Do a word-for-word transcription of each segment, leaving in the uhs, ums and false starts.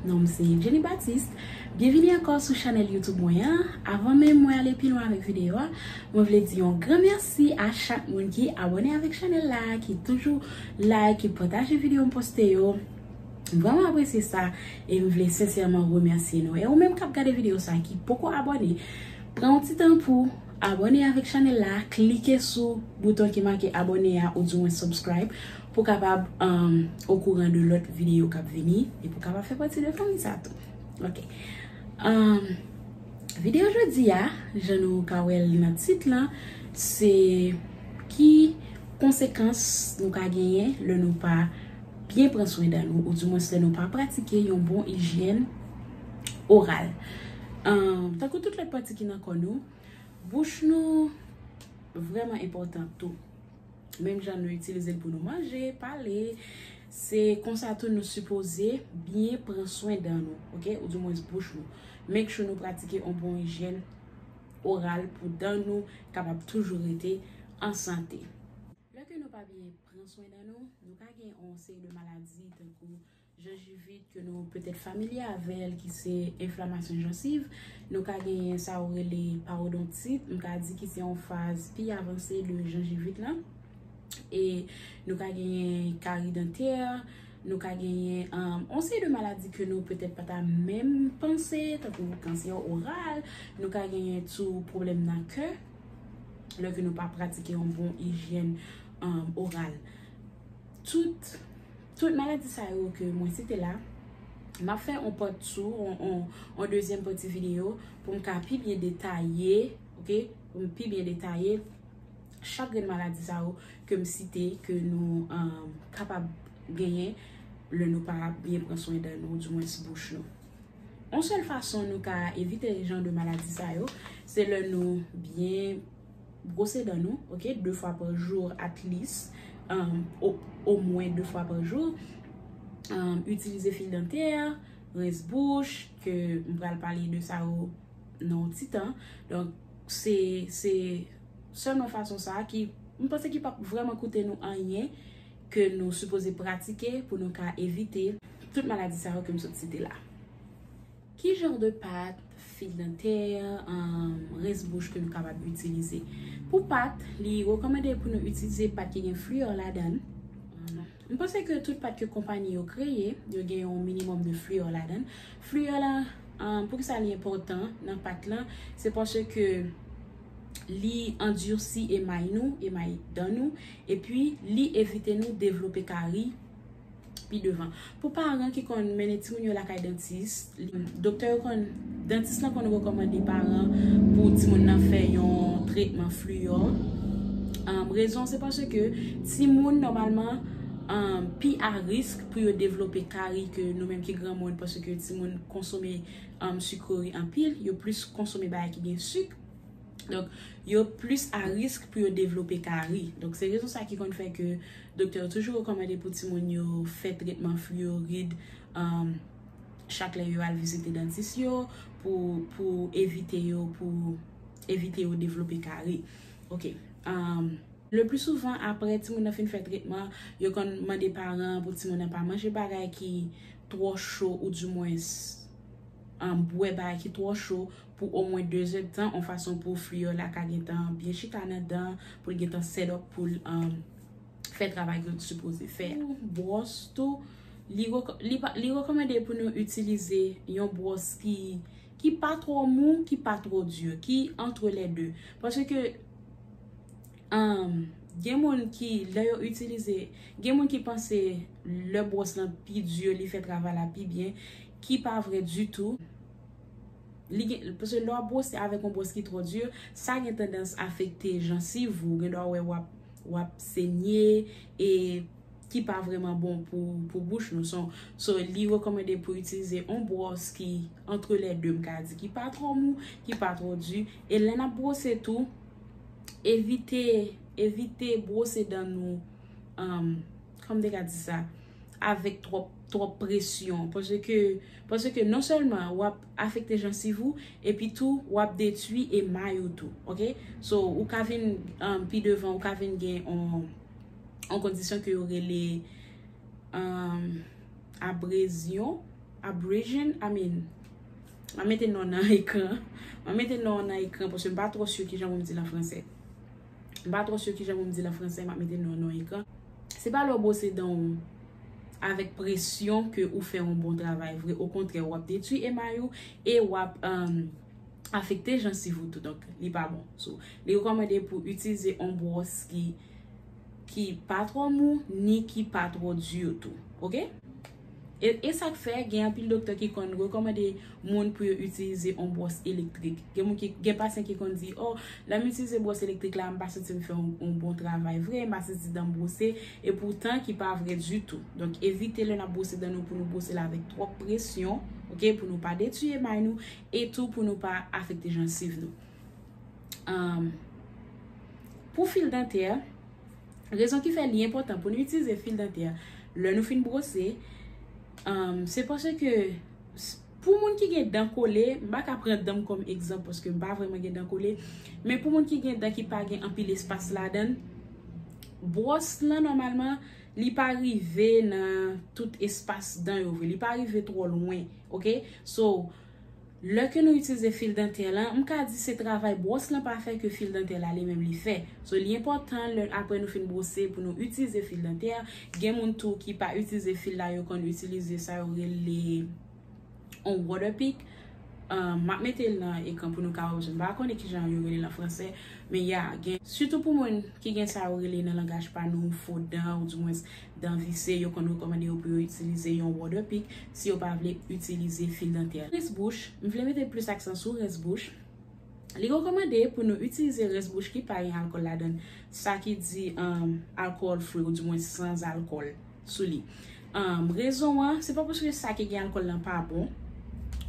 Non m se Jenny Baptiste. Byenvini ankò sou chanèl YouTube mwen an. Avan menm mwen ale pi lwen avèk videyo a, mwen vle di yon gran mèsi a chak moun ki abòne avèk chanèl la, ki toujou like, ki pataje videyo m poste yo. M vrèman apresye sa e m vle sensèman remèsye nou. E ou menm k ap gade videyo sa ki poko abòne, pran yon ti tan pou abòne avèk chanèl la, klike sou bouton ki make abòne a ou di mwen subscribe pou kapab um, okouran de lòt videyo k ap vini e pou kapab fè pati de fanmi sa tou. Ok. Um, videyo jodi a, jan nou ka wè l nan tit lan, se ki konsekans nou ka genyen lè nou pa byen pran swen dan nou, oudimwens lè nou pa pratike yon bon ijyèn oral. Um, tankou tout lòt pati ki nan kò nou, bouch nou vrèman enpòtan tou. Menm jan nou itilize l pou nou manje, pale, se konsa tou nou sipoze byen pran swen dan nou, ok? Oudimwens bouch nou. Make sure nou pratike yon bon ijyèn oral pou dan nou kapab toujou rete an sante. Lè ke nou pa byen pran swen dan nou, nou ka gen yon seri de maladi tankou janjivit ke nou petèt familye avè l, ki se enflamasyon jansiv. Nou ka genyen sa yo rele parodontit, m ka di ki se yon faz pi avanse de janjivit lan. E nou ka genyen kari dantè, nou ka genyen um, yon seri de maladi ke nou petèt pa ta menm panse, tankou kansè oral, nou ka genyen tou pwoblèm nan kè, lè ke nou pa pratike yon bon ijyèn um, oral. Tout, tout maladi sa yo ke mwen site la, m ap fè on part two, on, on, on dezyèm pati videyo pou m ka pi byen detaye, ok? Pou m pi byen detaye chak grenn maladi sa yo ke m site ke nou um, kapab genyen lè nou pa byen pran swen dan nou, oudimwens bouch nou. Yon sèl fason nou ka evite jan de maladi sa yo, se lè nou byen bwose dan nou, ok, de fwa pa jou at least, um, o, omwen de fwa pa jou. Um, itilize fil dantè, rens bouch, ke m pral pale de sa yo nan yon ti tan. Donk, se, se sèlman fason sa a ki, m panse ki p ap vrèman koute nou anyen ke nou sipoze pratike pou nou ka evite tout maladi sa yo ke m sot site la. Ki jan de pat, fil dantè, um, rens bouch ke nou kapab itilize? Pou pat, li rekòmande pou nou itilize pat ki gen fliyò ladan l. Um, m panse ke tout pat ke konpayi yo kreye, yo gen yon minimòm de fliyò ladan l. Fliyò la, um, poukisa li enpòtan nan pat lan? Se paske li andisi emay nou, emay dan nou, epi li evite nou devlope kari pi devan. Pou paran ki konn mennen timoun yo lakay dantis, li, doktè yo konn, dantis lan konn rekòmande paran pou timoun nan fè yon tretman fliyò. Um, rezon se paske timoun nòmalman um, pi a risk pou yo devlope kari ke nou menm ki granmoun, paske timoun konsome um, sikreri anpil, yo plis konsome bagay ki gen sik. Donk, yo plis a risk pou yo devlope kari. Donk, se rezon sa ki konn fè ke doktè yo toujou rekòmande pou timoun yo fè tretman fliyorid um, chak lè yo al vizite dantis yo pou, pou evite yo, pou evite yo devlope kari. Ok. Um, le pli souvan, apre timoun nan fin fè tretman, yo konn mande paran pou timoun nan pa manje bagay ki twò cho oudimwens um, bwè bagay ki twò cho pou omwen de zèdtan, yon fason pou fliyò la ka gentan byen chita nan dan, pou l gentan set up pou l um, fè travay ke l sipoze fè a. Bwòs tou, li, li, li rekòmande pou nou itilize yon bwòs ki, ki pa twò mou, ki pa twò di, ki entre les deux. Paske um, gen moun ki, lè yo itilize, gen moun ki panse lè bwòs lan pi di, li fè travay la pi byen, ki pa vre ditou. Li gen, paske lè w ap bwose avèk yon bwòs ki twò di, sa gen tandans afekte jansiv ou, gen dwa wè w ap, w ap senye e ki pa vrèman bon pou, pou bouch nou. So, so li rekòmande pou itilize yon bwòs ki entre les deux, m ka di, ki pa twò mou, ki pa twò di. E lè n ap bwose tou, evite, evite bwose dan nou, um, kòman m te ka di sa, avèk twòp, twòp presyon. Paske, paske non sèlman w ap afekte jansiv ou, epi tou w ap detwi emay ou tou, ok? So, ou ka vin, um, pi devan, ou ka vin gen yon, yon kondisyon ke yo rele, um, abrezyon. Abrasion, I mean, m ap mete non nan ekran. M ap mete non nan ekran paske m pa twò si kijan pou m di l an franse. M pa twò si kijan pou m di l an franse, m ap mete non nan ekran. Se pa lè w bwose dan w avèk presyon ke ou fè yon bon travay vre. Okontrè, w ap detwi emay ou e w ap um, afekte jansiv ou tou. Donk, li pa bon. So, li rekòmande pou itilize yon bwòs ki ki pa twò mou, ni ki pa twò di tou. Oke? E, e sa k fè, gen anpil doktè ki konn rekòmande moun pou yo itilize yon bwòs elektrik. Gen moun ki, gen pasyan ki konn di, oh, lè m itilize bwòs elektrik la, m pa santi m fè yon, yon bon travay vre, m pa santi dan m bwose, e poutan ki pa vre ditou. Donk, evite lè n ap bwose dan nou pou nou bwose l avèk twòp presyon, oke, pou nou pa detwi emay nou, e tou pou nou pa afekte jansiv nou. Um, pou fil dantè, rezon ki fè li enpòtan pou nou itilize fil dantè lè nou fin bwose, um, se paske s- pou moun ki gen dan kole, m pa ka pran dan m kòm egzanp paske m pa vrèman gen dan kole, men pou moun ki gen dan ki pa gen anpil espas ladan l, bwòs lan nòmalman li pa rive nan tout espas dan yo vre, li pa rive twò lwen, oke? So, lè ke nou itilize fil dantè lan, m ka di se travay bwòs lan pa fè ke fil dantè la li menm li fè. So, li enpòtan lè apre nou fin bwose pou nou itilize fil dantè. Gen moun tou ki pa itilize fil la, yo konn itilize sa yo rele yon water pick. Um, m ap mete l nan ekran pou nou ka wè, m pa konnen kijan yo rele l an franse, men ya, gen, sitou pou moun ki gen sa yo rele nan langaj pa nou fo dan, ou dimwens dan vise, yo konn rekòmande yo pou yo itilize yon water pick si yo pa vle itilize fil dantè. Rens bouch, m vle mete plis aksan sou rens bouch. Li rekòmande pou nou itilize rens bouch ki pa gen alkòl ladan l, sa ki di um, alcohol free, ou dimwens sans alkòl sou li. Um, rezon an, se pa paske sa ki gen alkòl lan pa bon.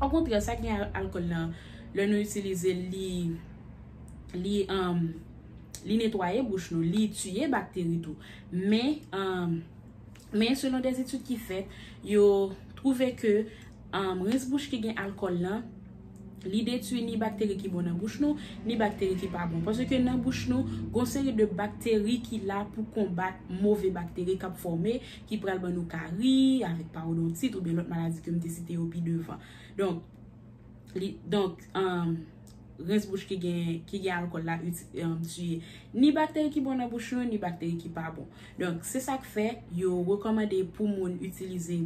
Okontrè, sa ki gen al- alkòl lan, lè nou itilize l, li, li, um, li netwaye bouch nou, li tiye bakteri tou. Men, um, men selon de etid ki fèt, yo twouve ke um, rens bouch ki gen alkòl lan, li detwi ni bakteri ki bon nan bouch nou, ni bakteri ki pa bon. Paske nan bouch nou, gon seri de bakteri ki la pou konbat move bakteri k ap fòme, ki pral ban nou kari, avèk parodontit, oubyen lòt maladi ke m te site yo pi devan. Donk, li, donk, um, rens bouch ki gen, ki gen alkòl la, uti- um, tiye ni bakteri ki bon nan bouch nou, ni bakteri ki pa bon. Donk, se sa k fè, yo rekòmande pou moun itilize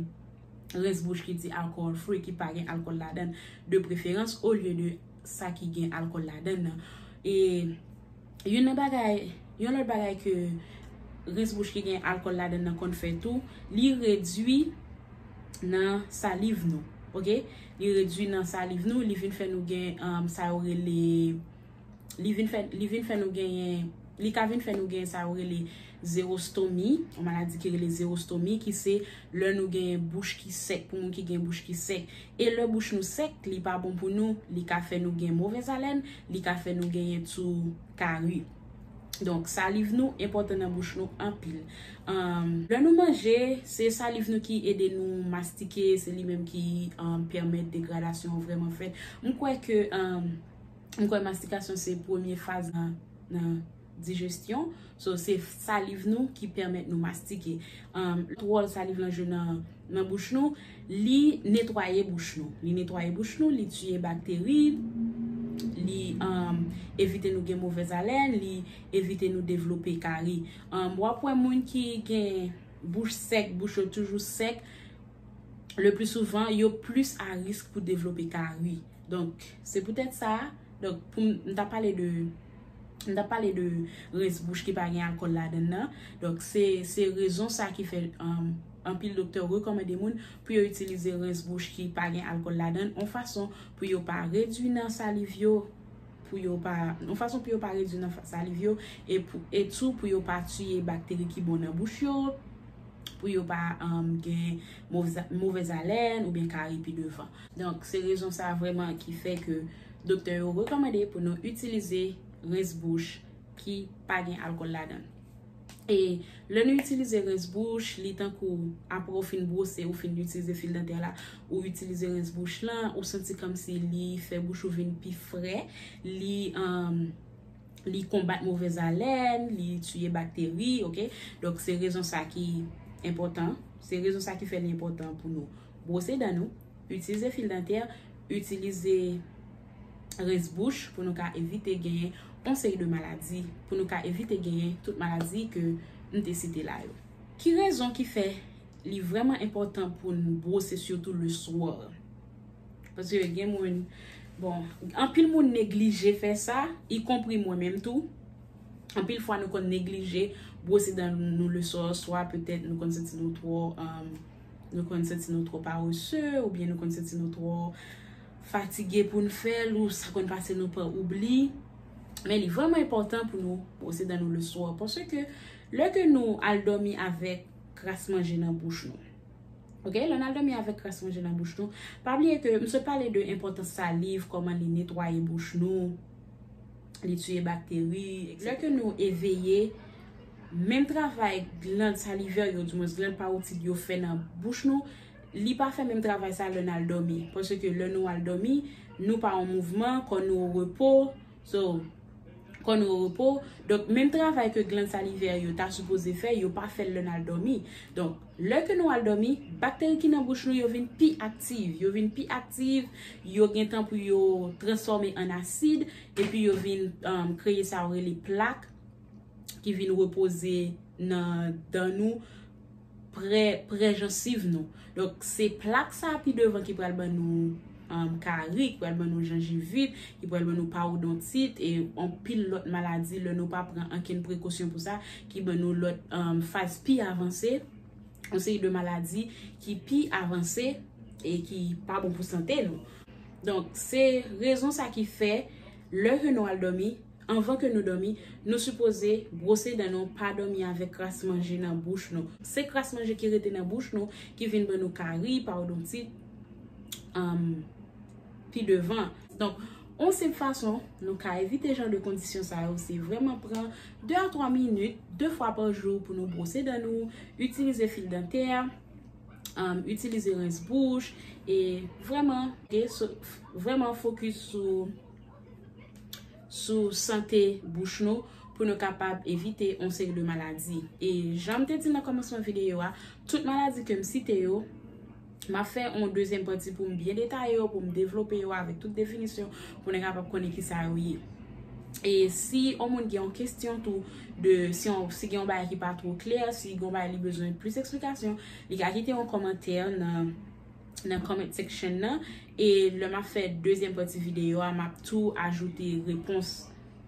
rens bouch ki di alcohol free, ki pa gen alkòl ladan l, de preferans, olye de sa ki gen alkòl ladan l nan. E youn nan bagay, yon lòt bagay ke rens bouch ki gen alkòl ladan l nan konn fè tou, li redwi nan saliv nou. Oke? Li redwi nan saliv nou, li vin fè nou gen um, sa yo rele li vin fè, li vin fè nou genyen, li ka vin fè nou genyen sa yo rele zewostomi, yon maladi ki rele zewostomi, ki se lè nou genyen bouch ki sèk, pou moun ki gen bouch ki sèk. E lè bouch nou sèk, li pa bon pou nou, li ka fè nou gen movèz alèn, li ka fè nou genyen tou kari. Donk, saliv nou enpòtan nan bouch nou anpil. Um, lè nou manje, se saliv nou ki ede nou mastike, se li menm ki um, pèmèt degradasyon an vrèman fèt. M kwè ke um, M kwè mastikasyon se premye faz nan, nan dijesyon. So, se saliv nou ki pèmèt nou mastike. Um, wòl saliv lan jwe nan, nan bouch nou, li netwaye bouch nou. Li netwaye bouch nou, li tiye bakteri, li um, evite nou gen movèz alèn, li evite nou devlope kari. Um, w ap wè moun ki gen bouch sèk, bouch yo toujou sèk, le pli souvan, yo plis a risk pou devlope kari. Donk, se poutèt sa, donk, pou m, m ta pale de, m ta pale de rens bouch ki pa gen alkòl ladan l nan. Donk, se, se rezon sa ki fè um, anpil doktè rekòmande moun pou yo itilize rens bouch ki pa gen alkòl ladan l, yon fason pou yo pa redwi nan saliv yo, pou yo pa, yon fason pou yo pa redwi nan saliv yo, e, pou, e tou pou yo pa tiye bakteri ki bon nan bouch yo, pou yo pa um, gen movèz alèn oubyen kari pi devan. Donk, se rezon sa vrèman ki fè ke doktè yo rekòmande pou nou itilize rens bouch ki pa gen alkòl ladan l. E lè nou itilize rens bouch, li tankou apre w fin bwose, ou fin itilize fil dantè la, ou itilize rens bouch lan, ou santi kòmsi li fè bouch ou vin pi fre, li um, li konbat movèz alèn, li tiye bakteri, oke? Donk, se rezon sa ki enpòtan. Se rezon sa ki fè li enpòtan pou nou bwose dan nou. Itilize fil dantè, itilize rens bouch pou nou ka evite genyen yon seri de maladi, pou nou ka evite genyen tout maladi ke m te site la yo. Ki rezon ki fè li vrèman enpòtan pou n bwose, sitou le soir? Paske gen moun, bon, anpil moun neglije fè sa, ikonpri mwen menm tou. Anpil fwa nou konn neglije bwose dan nou le soir, swa petèt nou konn santi nou twò, um, nou konn santi nou twò parese, oubyen nou konn santi nou twò fatige pou n fè l, ou sa konn pase nou pa oubli. Men li vrèman enpòtan pou nou bwose dan nou le soir, paske lè ke nou al dòmi avèk kras manje nan bouch nou, ok, lè n al dòmi avèk kras manje nan bouch nou, pa bliye ke m sot pale de enpòtans saliv, kòman li netwaye bouch nou, li tiye bakteri, lè ke nou eveye, menm travay glann salivè yo, dimwens glann parotid yo fè nan bouch nou, li pa fè menm travay sa lè n al dòmi. Paske lè nou al dòmi, nou pa an mouvman, kò nou o repo. So, kò nou o repo. Donk, menm travay ke glann salivè yo ta sipoze fè, yo pa fè l lè n al dòmi. Donk, lè ke nou al dòmi, bakteri ki nan bouch nou yo vin pi aktiv. Yo vin pi aktiv, yo gen tan pou yo transfòme an asid, epi yo vin, um, kreye sa yo rele plak ki vin repoze nan dan nou, prè, prè jansiv nou. Donk, se plak sa a pi devan ki pral ban nou, um, kari, ki pral ban nou janjivit, ki pral ban nou parodontit, e anpil lòt maladi, lè nou pa pran ankenn prekosyon pou sa, ki ban nou lòt, um, faz pi avanse, yon seri de maladi ki pi avanse e ki pa bon pou sante nou. Donk, se rezon sa ki fè, lè ke nou al dòmi, anvan ke nou dòmi, nou sipoze bwose dan nou, pa dòmi avèk kras manje nan bouch nou. Se kras manje ki rete nan bouch nou ki vin ban nou kari, parodontit, um, pi devan. Donk, yon senp fason nou ka evite jan de kondisyon sa yo, se vrèman pran de a twa minit, de fwa pa jou pou nou bwose dan nou, itilize fil dantè, um, itilize rens bouch, e vrèman, ok, so, vrèman fokis sou, sou sante bouch nou pou nou kapab evite yon seri de maladi. E jan m te di nan kòmansman videyo a, tout maladi ke m site yo, m ap fè yon dezyèm pati pou m byen detaye yo, pou m devlope yo avèk tout definisyon, pou nou kapab konnen ki sa yo ye. E si yon moun gen yon kesyon tou, de si, yon, si gen yon bagay ki pa twò klè, si gen yon bagay li bezwen plis eksplikasyon, li ka kite yon kòmantè nan, nan comment section nan. E lè m ap fè dezyèm pati videyo a, m ap tou ajoute repons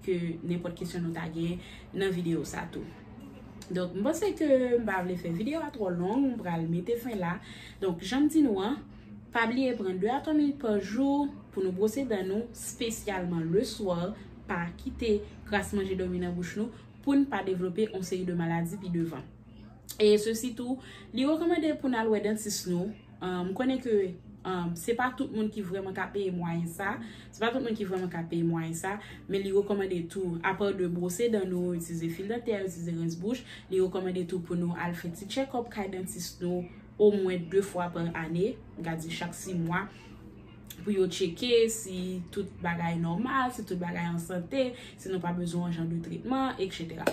ke nenpòt kesyon nou ta gen nan videyo sa tou. Donk, m panse ke m pa vle fè videyo a twò long, m pral mete fen la. Donk, jan m di nou an, pa bliye pran de a twa minit pa jou pou nou bwose dan nou, espesyalman le soir, pa kite kras manje dòmi nan bouch nou pou n pa devlope yon seri de maladi pi devan. E sesi tou, li rekòmande pou n al wè dantis nou. Um, m konnen ke, um, se pa tout moun ki vrèman ka peye mwayen sa. Se pa tout moun ki vrèman ka peye mwayen sa. Men li rekòmande tou, apa de bwose dan nou, itilize fil dantè, itilize rens bouch, li rekòmande tou pou nou al fè ti check-up kay dantis nou omwen de fwa pa ane. M ka di chak sis mwa, pou yo tcheke si tout bagay nòmal, si tout bagay an sante, si nou pa bezwen yon jan de tretman, etsetera.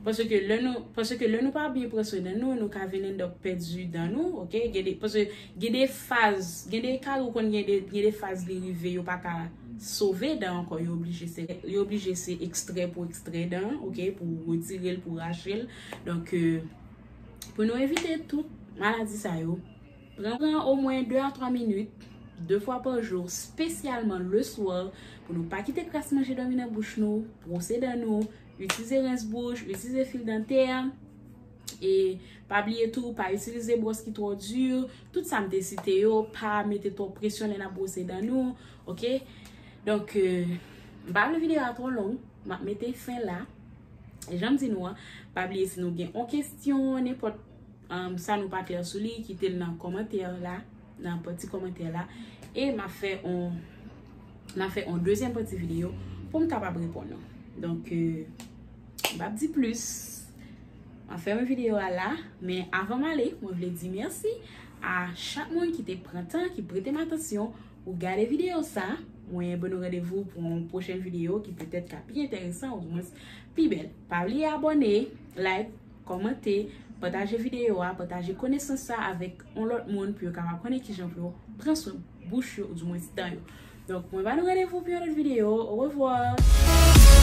Paske lè nou, paske lè nou pa byen pran swen dan nou, nou ka vin end up pèdi dan nou, ok? Gen de, paske gen de faz, gen de kari ou konn gen de, gen de faz li rive, yo pa ka sove dan ankò, yo oblije se, yo oblije se ekstrè pou ekstrè dan, ok? Pou retire l, pou rache l. Donk, euh, pou nou evite tout maladi sa yo, pran, pran omwen de a twa minit, de fwa pa jou, espesyalman le soir, pou nou pa kite kras manje dòmi nan bouch nou, bwose dan nou, itilize rens bouch, itilize fil dantè, e pa bliye tou, pa itilize bwòs ki twò di, tout sa m te site yo, pa mete twòp presyon lè n ap bwose dan nou, ok? Donk, euh, m pa vle videyo a twò long, m ap mete fen la. E jan m di nou an, pa bliye si nou gen yon kesyon, nenpòt, um, sa nou pa klè sou li, kite l nan kòmantè la, nan pati kòmantè la. E m ap fè yon, m ap fè yon dezyèm pati videyo pou m kapab reponn nou. Donk, euh, m p ap di plis. M ap fèmen videyo a la, men avan m ale, mwen vle di mèsi a chak moun ki te pran tan, ki prete m atansyon pou gade videyo sa. Mwen ban nou randevou pou yon pwochèn videyo ki petèt ka pi enteresan, oudimwens pi bèl. Pa bliye abòne, like, kòmante, Pataje videyo a, pataje konesans sa avèk yon lòt moun pou yo kapab konnen kijan pou yo pran swen bouch yo, ou dimwens dan yo. Donk, mwen ba nou randevou pou yon lòt videyo. Orevwa!